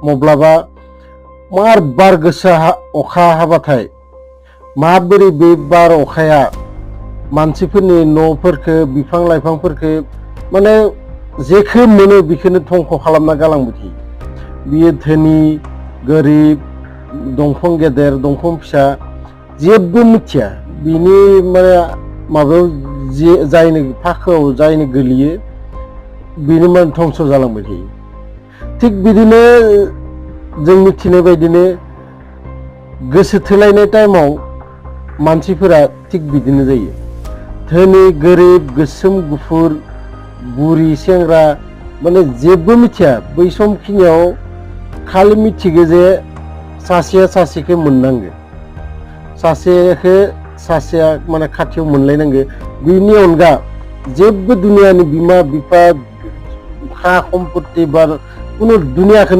मब्लाबा मार बार गोसा अखा हाबाथाय माबोरै बे बार अखाया मानसिफोरनि न'फोरखौ बिफां लाइफांफोरखौ माने जेखौ मोनो बेखौनो धंख' खालामना गालांबाय थायो। बियो धोनि गोरिब दंफां गेदेर दंफां फिसा जेबो मिथिया बिनि माने माबायाव जायनो फाखोआव जायनो गोलैयो बेनो माने धंस जालांबाय थायो। थिग बिदिनो जों मिथिनाय बायदिनो गोसो थोलायनाय टाइमाव मानसिफोरा थिग बिदिनो जायो। धोनि गोरिब गोसोम गुफुर बुरि सेंग्रा माने जेबो मिथिया बै समखिनियाव खालि मिथिगो जे सासेया सासेखौ मोननांगो, सासेया माने खाथियाव मोनलायनांगो। बिनि अनगा जेबो दुनियानि बिमा बिफा हा सम्पत्ति बा कुनु दुनियाखौ